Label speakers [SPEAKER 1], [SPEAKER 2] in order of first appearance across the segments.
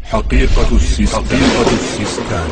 [SPEAKER 1] حقيقة السيستان.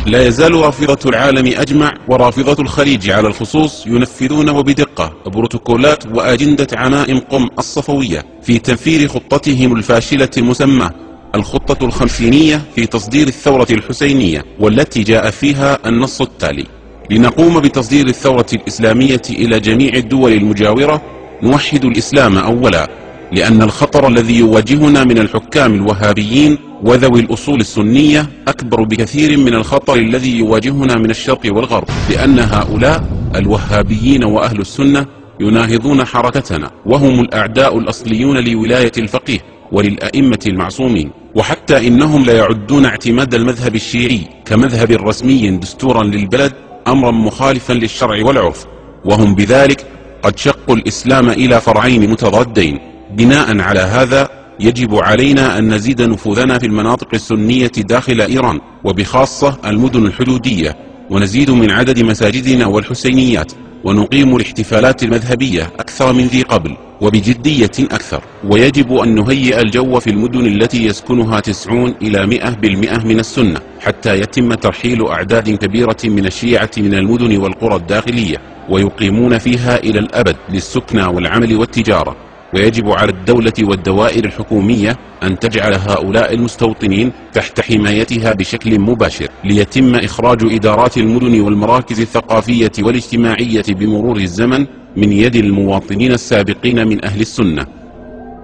[SPEAKER 2] لا يزال رافضة العالم أجمع ورافضة الخليج على الخصوص ينفذون وبدقة بروتوكولات وأجندة عمائم قم الصفوية في تنفيذ خطتهم الفاشلة المسمى الخطة الخمسينية في تصدير الثورة الحسينية، والتي جاء فيها النص التالي: لنقوم بتصدير الثورة الإسلامية إلى جميع الدول المجاورة، نوحد الإسلام أولا، لأن الخطر الذي يواجهنا من الحكام الوهابيين وذوي الأصول السنية أكبر بكثير من الخطر الذي يواجهنا من الشرق والغرب، لأن هؤلاء الوهابيين وأهل السنة يناهضون حركتنا، وهم الأعداء الأصليون لولاية الفقيه وللأئمة المعصومين. وحتى إنهم لا يعدون اعتماد المذهب الشيعي كمذهب رسمي دستورا للبلد أمرا مخالفا للشرع والعرف، وهم بذلك قد شقوا الإسلام إلى فرعين متضادين. بناء على هذا يجب علينا أن نزيد نفوذنا في المناطق السنية داخل إيران، وبخاصة المدن الحدودية، ونزيد من عدد مساجدنا والحسينيات، ونقيم الاحتفالات المذهبية أكثر من ذي قبل وبجدية أكثر. ويجب أن نهيئ الجو في المدن التي يسكنها 90 إلى 100% من السنة، حتى يتم ترحيل أعداد كبيرة من الشيعة من المدن والقرى الداخلية، ويقيمون فيها إلى الأبد للسكنى والعمل والتجارة. ويجب على الدولة والدوائر الحكومية أن تجعل هؤلاء المستوطنين تحت حمايتها بشكل مباشر، ليتم إخراج إدارات المدن والمراكز الثقافية والاجتماعية بمرور الزمن من يد المواطنين السابقين من أهل السنة.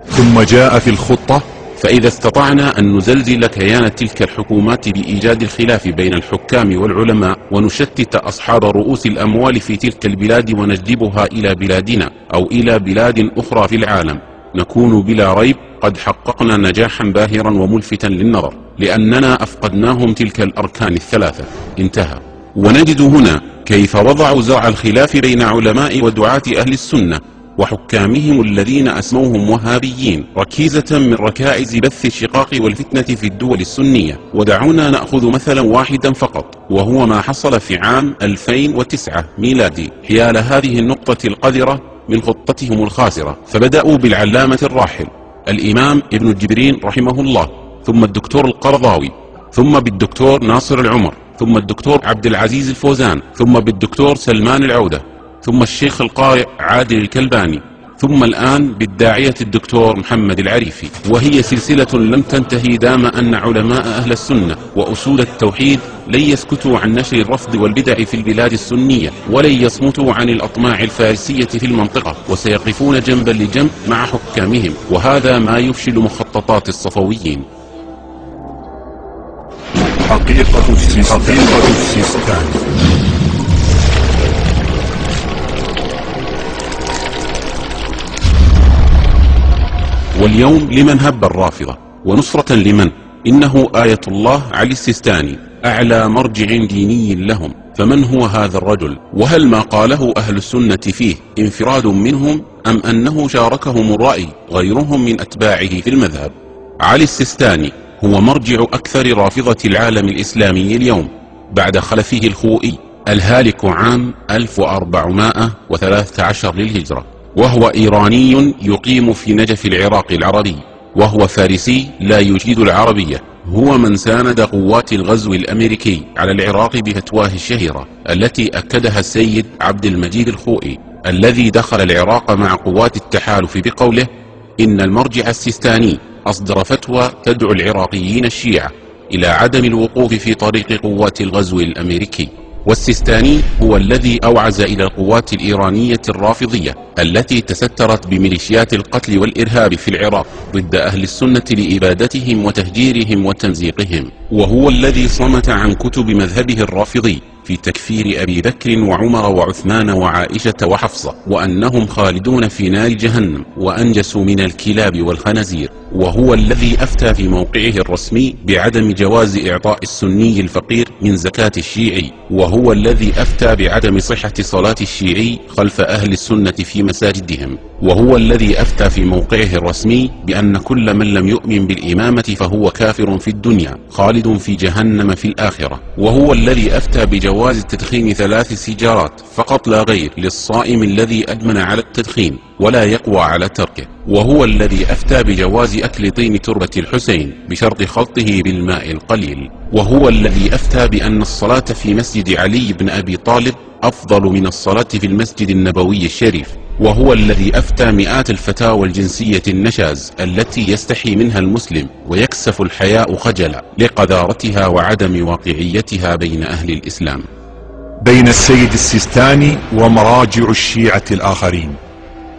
[SPEAKER 1] ثم جاء في الخطة:
[SPEAKER 2] فإذا استطعنا أن نزلزل كيان تلك الحكومات بإيجاد الخلاف بين الحكام والعلماء، ونشتت أصحاب رؤوس الأموال في تلك البلاد ونجلبها إلى بلادنا أو إلى بلاد أخرى في العالم، نكون بلا ريب قد حققنا نجاحا باهرا وملفتا للنظر، لأننا أفقدناهم تلك الأركان الثلاثة. انتهى. ونجد هنا كيف وضعوا زرع الخلاف بين علماء ودعاة أهل السنة وحكامهم الذين أسموهم وهابيين ركيزة من ركائز بث الشقاق والفتنة في الدول السنية. ودعونا نأخذ مثلا واحدا فقط، وهو ما حصل في عام 2009 ميلادي حيال هذه النقطة القذرة من خطتهم الخاسرة. فبدأوا بالعلامة الراحل الإمام ابن الجبرين رحمه الله، ثم الدكتور القرضاوي، ثم بالدكتور ناصر العمر، ثم الدكتور عبد العزيز الفوزان، ثم بالدكتور سلمان العودة، ثم الشيخ القارئ عادل الكلباني، ثم الآن بالداعية الدكتور محمد العريفي. وهي سلسلة لم تنتهي دام أن علماء أهل السنة وأصول التوحيد لن يسكتوا عن نشر الرفض والبدع في البلاد السنية، ولن يصمتوا عن الأطماع الفارسية في المنطقة، وسيقفون جنبا لجنب مع حكامهم، وهذا ما يفشل مخططات الصفويين.
[SPEAKER 1] حقيقة السيستان.
[SPEAKER 2] واليوم لمن هب الرافضة ونصرة لمن؟ إنه آية الله علي السيستاني أعلى مرجع ديني لهم. فمن هو هذا الرجل؟ وهل ما قاله أهل السنة فيه انفراد منهم، أم أنه شاركهم الرأي غيرهم من أتباعه في المذهب؟ علي السيستاني هو مرجع أكثر رافضة العالم الإسلامي اليوم بعد خلفه الخوئي الهالك عام 1413 للهجرة، وهو إيراني يقيم في نجف العراق العربي، وهو فارسي لا يجيد العربية. هو من ساند قوات الغزو الأمريكي على العراق بفتواه الشهيرة التي أكدها السيد عبد المجيد الخوئي، الذي دخل العراق مع قوات التحالف بقوله: إن المرجع السيستاني أصدر فتوى تدعو العراقيين الشيعة إلى عدم الوقوف في طريق قوات الغزو الأمريكي. والسيستاني هو الذي أوعز إلى القوات الإيرانية الرافضية التي تسترت بميليشيات القتل والإرهاب في العراق ضد أهل السنة لإبادتهم وتهجيرهم وتمزيقهم، وهو الذي صمت عن كتب مذهبه الرافضي في تكفير أبي بكر وعمر وعثمان وعائشة وحفصة، وأنهم خالدون في نار جهنم وأنجسوا من الكلاب والخنازير. وهو الذي أفتى في موقعه الرسمي بعدم جواز إعطاء السني الفقير من زكاة الشيعي، وهو الذي أفتى بعدم صحة صلاة الشيعي خلف أهل السنة في مساجدهم، وهو الذي أفتى في موقعه الرسمي بأن كل من لم يؤمن بالإمامة فهو كافر في الدنيا خالد في جهنم في الآخرة، وهو الذي أفتى بجواز بجواز تدخين 3 سيجارات فقط لا غير للصائم الذي أدمن على التدخين ولا يقوى على تركه، وهو الذي أفتى بجواز أكل طين تربة الحسين بشرط خلطه بالماء القليل، وهو الذي أفتى بأن الصلاة في مسجد علي بن أبي طالب أفضل من الصلاة في المسجد النبوي الشريف، وهو الذي أفتى مئات الفتاوى الجنسية النشاز التي يستحي منها المسلم ويكسف الحياء خجلا لقذارتها وعدم واقعيتها بين أهل الإسلام.
[SPEAKER 1] بين السيد السيستاني ومراجع الشيعة الآخرين.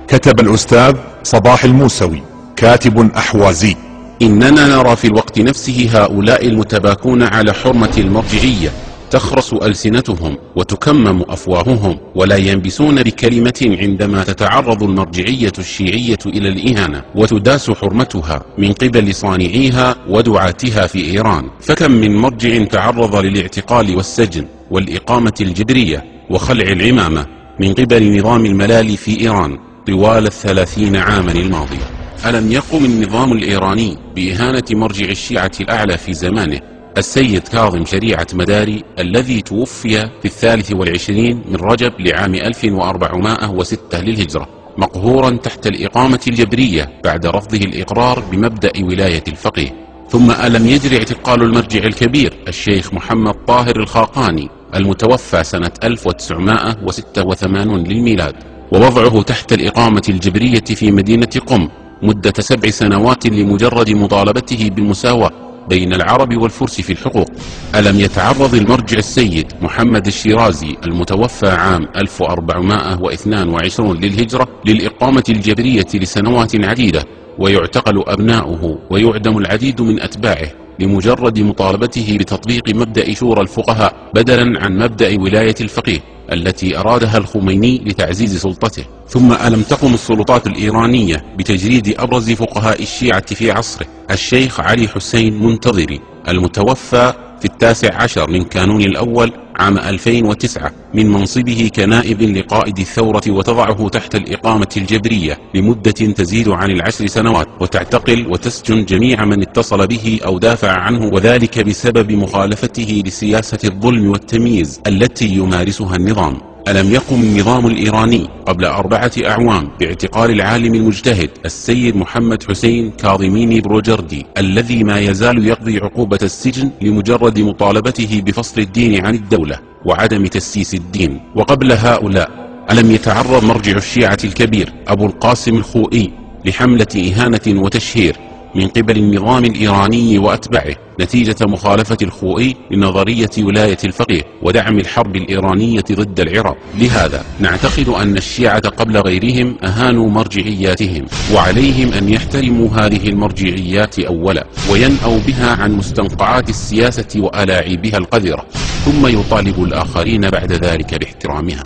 [SPEAKER 1] كتب الأستاذ صباح الموسوي كاتب أحوازي:
[SPEAKER 2] إننا نرى في الوقت نفسه هؤلاء المتباكون على حرمة المرجعية تخرس ألسنتهم وتكمم أفواههم ولا ينبسون بكلمة عندما تتعرض المرجعية الشيعية إلى الإهانة وتداس حرمتها من قبل صانعيها ودعاتها في إيران. فكم من مرجع تعرض للاعتقال والسجن والإقامة الجبرية وخلع العمامة من قبل نظام الملال في إيران طوال 30 عاما الماضية. ألم يقم النظام الإيراني بإهانة مرجع الشيعة الأعلى في زمانه السيد كاظم شريعة مداري الذي توفي في 23 من رجب لعام 1406 للهجرة مقهورا تحت الإقامة الجبرية بعد رفضه الإقرار بمبدأ ولاية الفقيه؟ ثم ألم يجري اعتقال المرجع الكبير الشيخ محمد طاهر الخاقاني المتوفى سنة 1986 للميلاد ووضعه تحت الإقامة الجبرية في مدينة قم مدة 7 سنوات لمجرد مطالبته بالمساواة بين العرب والفرس في الحقوق؟ ألم يتعرض المرجع السيد محمد الشيرازي المتوفى عام 1422 للهجرة للإقامة الجبرية لسنوات عديدة ويعتقل أبناؤه ويعدم العديد من أتباعه لمجرد مطالبته بتطبيق مبدأ شورى الفقهاء بدلا عن مبدأ ولاية الفقيه التي أرادها الخميني لتعزيز سلطته؟ ثم ألم تقم السلطات الإيرانية بتجريد أبرز فقهاء الشيعة في عصره الشيخ علي حسين منتظري المتوفى في 19 من كانون الأول عام 2009 من منصبه كنائب لقائد الثورة وتضعه تحت الإقامة الجبرية لمدة تزيد عن 10 سنوات وتعتقل وتسجن جميع من اتصل به أو دافع عنه، وذلك بسبب مخالفته لسياسة الظلم والتمييز التي يمارسها النظام. ألم يقم النظام الإيراني قبل 4 أعوام باعتقال العالم المجتهد السيد محمد حسين كاظميني بروجردي الذي ما يزال يقضي عقوبة السجن لمجرد مطالبته بفصل الدين عن الدولة وعدم تسييس الدين؟ وقبل هؤلاء ألم يتعرض مرجع الشيعة الكبير أبو القاسم الخوئي لحملة إهانة وتشهير من قبل النظام الإيراني وأتباعه نتيجة مخالفة الخوئي لنظرية ولاية الفقيه ودعم الحرب الإيرانية ضد العراق؟ لهذا نعتقد أن الشيعة قبل غيرهم أهانوا مرجعياتهم، وعليهم أن يحترموا هذه المرجعيات أولا وينأوا بها عن مستنقعات السياسة وألاعيبها القذرة، ثم يطالب الآخرين بعد ذلك باحترامها.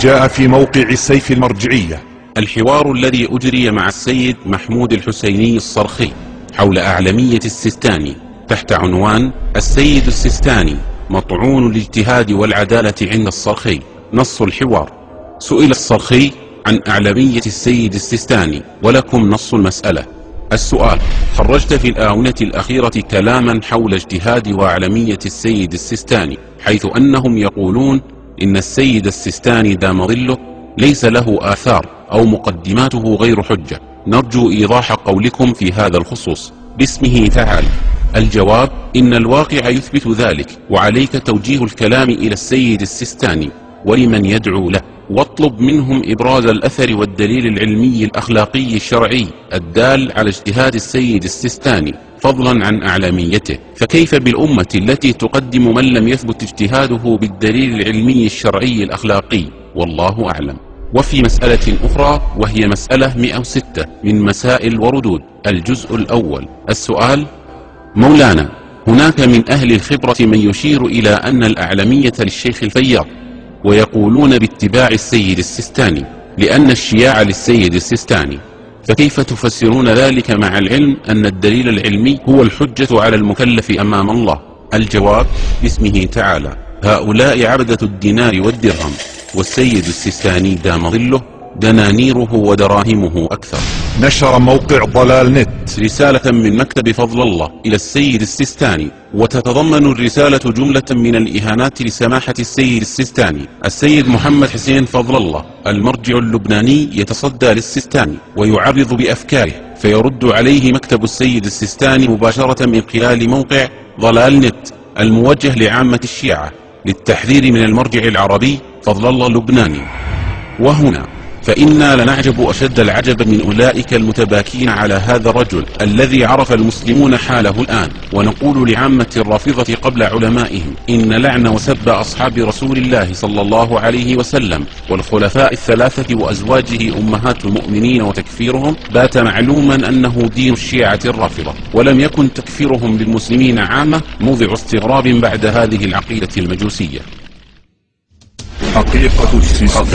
[SPEAKER 1] جاء في موقع سيف المرجعية
[SPEAKER 2] الحوار الذي أجري مع السيد محمود الحسيني الصرخي حول أعلمية السيستاني تحت عنوان السيد السيستاني مطعون الاجتهاد والعدالة عند الصرخي. نص الحوار: سئل الصرخي عن أعلمية السيد السيستاني ولكم نص المسألة. السؤال: خرجت في الآونة الأخيرة كلاما حول اجتهاد وأعلمية السيد السيستاني حيث أنهم يقولون إن السيد السيستاني دام ظله ليس له آثار أو مقدماته غير حجة. نرجو إيضاح قولكم في هذا الخصوص باسمه تعالى. الجواب: إن الواقع يثبت ذلك، وعليك توجيه الكلام إلى السيد السيستاني ولمن يدعو له، واطلب منهم إبراز الأثر والدليل العلمي الأخلاقي الشرعي الدال على اجتهاد السيد السيستاني فضلا عن أعلاميته. فكيف بالأمة التي تقدم من لم يثبت اجتهاده بالدليل العلمي الشرعي الأخلاقي؟ والله أعلم. وفي مسألة أخرى وهي مسألة 106 من مسائل وردود الجزء الأول. السؤال: مولانا، هناك من أهل الخبرة من يشير إلى أن الأعلمية للشيخ الفياض ويقولون باتباع السيد السيستاني لأن الشياع للسيد السيستاني، فكيف تفسرون ذلك مع العلم أن الدليل العلمي هو الحجة على المكلف أمام الله؟ الجواب باسمه تعالى: هؤلاء عبدة الدينار والدرهم، والسيد السيستاني دام ظله دنانيره ودراهمه أكثر.
[SPEAKER 1] نشر موقع ضلال نت
[SPEAKER 2] رسالة من مكتب فضل الله إلى السيد السيستاني، وتتضمن الرسالة جملة من الإهانات لسماحة السيد السيستاني. السيد محمد حسين فضل الله المرجع اللبناني يتصدى للسيستاني ويعرض بأفكاره، فيرد عليه مكتب السيد السيستاني مباشرة من خلال موقع ضلال نت الموجه لعامة الشيعة للتحذير من المرجع العربي فضل الله اللبناني. وهنا فإنا لنعجب أشد العجب من أولئك المتباكين على هذا الرجل الذي عرف المسلمون حاله الآن، ونقول لعامة الرافضة قبل علمائهم إن لعن وسب أصحاب رسول الله صلى الله عليه وسلم والخلفاء الثلاثة وأزواجه أمهات المؤمنين وتكفيرهم بات معلوما أنه دين الشيعة الرافضة، ولم يكن تكفيرهم للمسلمين عامة موضع استغراب بعد هذه العقيدة المجوسية.
[SPEAKER 1] حقيقة السيستان.